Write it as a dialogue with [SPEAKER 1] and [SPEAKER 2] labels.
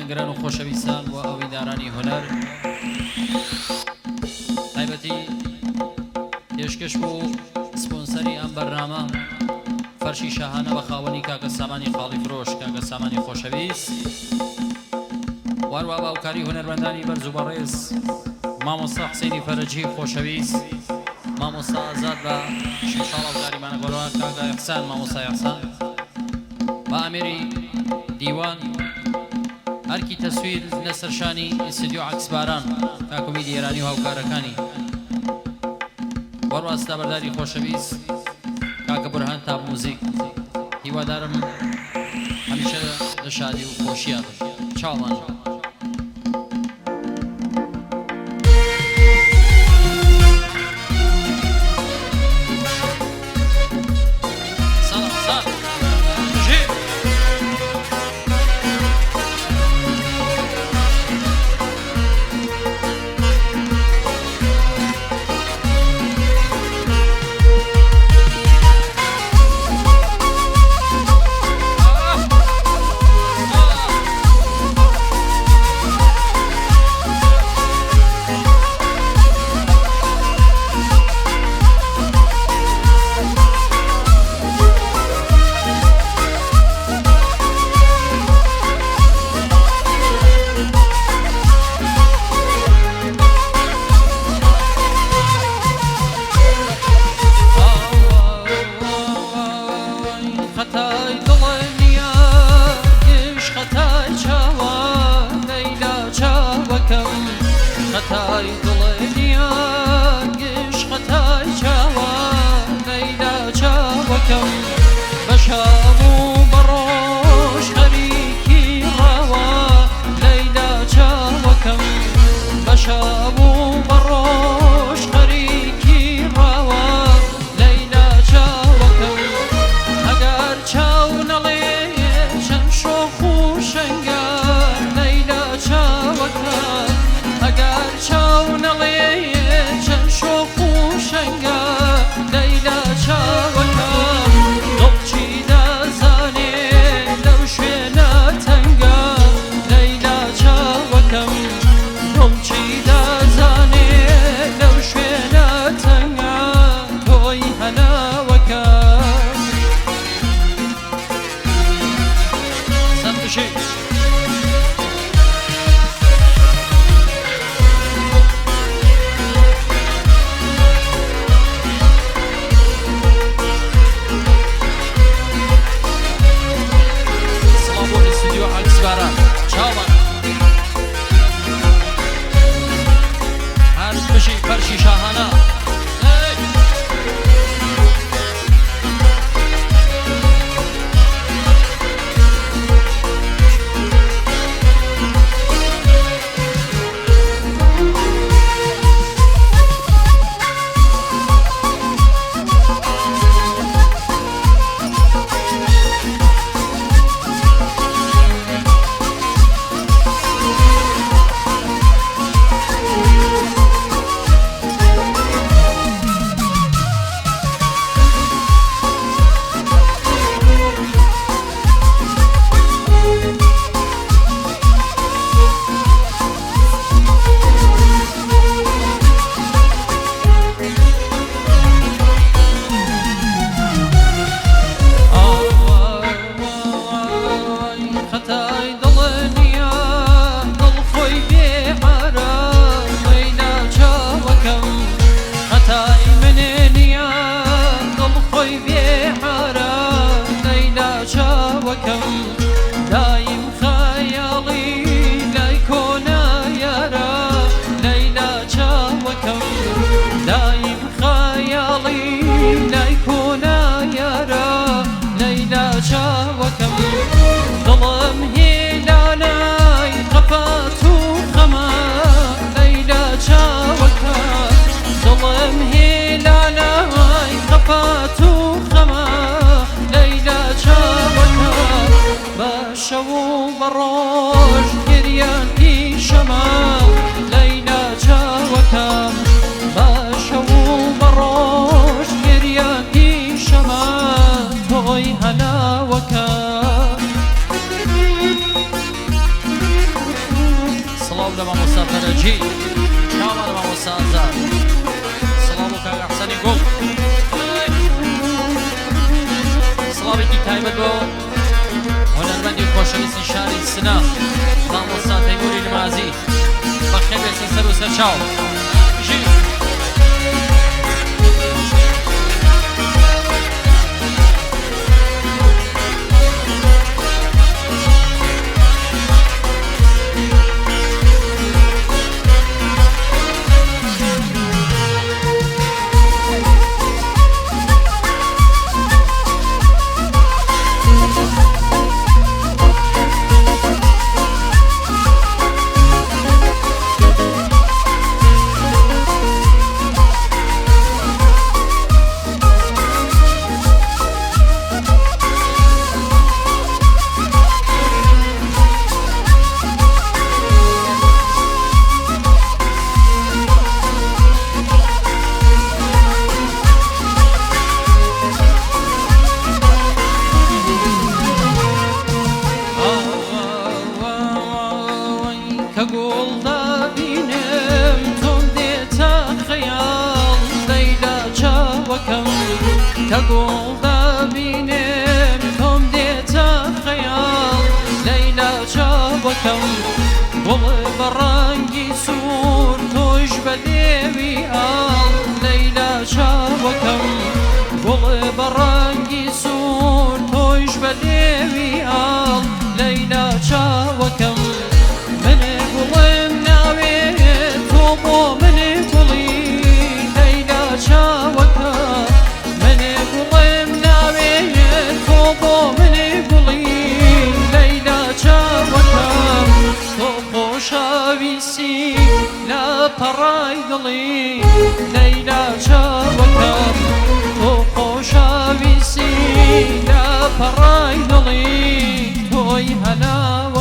[SPEAKER 1] لایەنگران و خۆشەویستان و ئەویندارانی هونەر تایبەتی پێشکەش بۆ سپۆنسەری ئەم بەرنامە فەرشی شاهانە بە خاوەنی کاکە سامانی قاڵی فرۆش کاکە سامانی خۆشەویست واروا باوکاری هونەرمەندانی بەرز و بەڕێز مامۆستا حسێنی فەرەجی خۆشەویست مامۆستا ئازاد بە شمشاڵ هاوکاریمانە بەڕوا کاکە ئیحسان مامۆستا ئیحسان بە ئامێری دیوان ئەرکی تەسویر لەسەر شانی ئیستدیۆ عەکس باران کاک ئومیدی ئێرانی و هاوکارەکانی وەڕوا ستابەرداری خۆشەویست کاکە بورهان تاپ موزیک هیوادارم هەمیشە لە شادی و خۆشییا بن چاومان. خەتای دڵ نییە گشت خەتای چاوە لەیلا چاوەکەم خەتای دڵ نییە گشت خەتای چاوە لەیلا چاوەکەم بە شەو و بە ڕۆژ خەریکی ڕاوە لەیلا چاوەکەم بە شەو و بە ڕۆژ خەریکی ڕاوە لەیلا چاوەکەم ئەگەر چاو نەڵێ چەند شۆخ و شەنگە لەیلا چاوەکە ئەگەر چاو نەڵێ چەند شۆخ و شەنگە لەیلا چاوەکە دڵ چی دەزانێ لەو شوێنە تەنگە لەیلا چاوەکەم دڵ چی دەزانێ لەو شوێنە تەنگە تۆی هەناوەکە سەد بژی. سڵاو بۆ ئیستدیۆ عەکس باران چاومان هەر بژی فەرشی شاهانە. ئەی. ئای خەتای دڵ نییە دڵ خۆی بێ عارە لەیلا چاوەکەم خەتای من نییە دڵ خۆی بێ عارە لەیلا چاوەکەم دایم خەیاڵی لای کۆنە یارە لەیلا چاوەکەم دایم خەیاڵی لای کۆنە یارە لەیلا چاوەکەم دڵم هیلانای خەفەت و خەمە لەیلا چاوەکە دڵم هیلانای خەفەت و خەمە لەیلا چاوەکە بە شەو و بە ڕۆژ گریان پیشەمە لەیلا چاوەکە بە شەو و بە ڕۆژ گریان پیشەمە تۆی هەناوەکە. فەرەجی چاوان مامۆستا ئازاد سڵاو بۆ کاک ئەحسەنی گوڵ سڵاوێکی تایبەت بۆ هونەرمەندی خۆشەویستی شاری سنە مامۆستا تەیموری نمازی بەخێر بێتە سەر و سەر چاو بژی. کە گوڵ دەبینم تۆم دێتە خەیاڵ لەیلا چاوەکەم کە گوڵ دەبینم تۆم دێتە خەیاڵ لەیلا چاوەکەم گوڵ بە ڕەنگی سوور تۆش بە لێوی ئاڵ لەیلا چاوەکەم گوڵ بە ڕەنگی سوور تۆش بە لێوی ئاڵ لەیلا چاوەکەم من گوڵم ناوێ تۆ بۆ من گوڵی لەیلا چاوەکە من گوڵم ناوێ تۆ بۆ من گوڵی لەیلا چاوەکەم تۆ خۆشەویستی لە پەڕای دڵی لەیلا چاوەکەم تۆ خۆشەویستی لە پەڕای دڵی تۆی هەناوەکەم.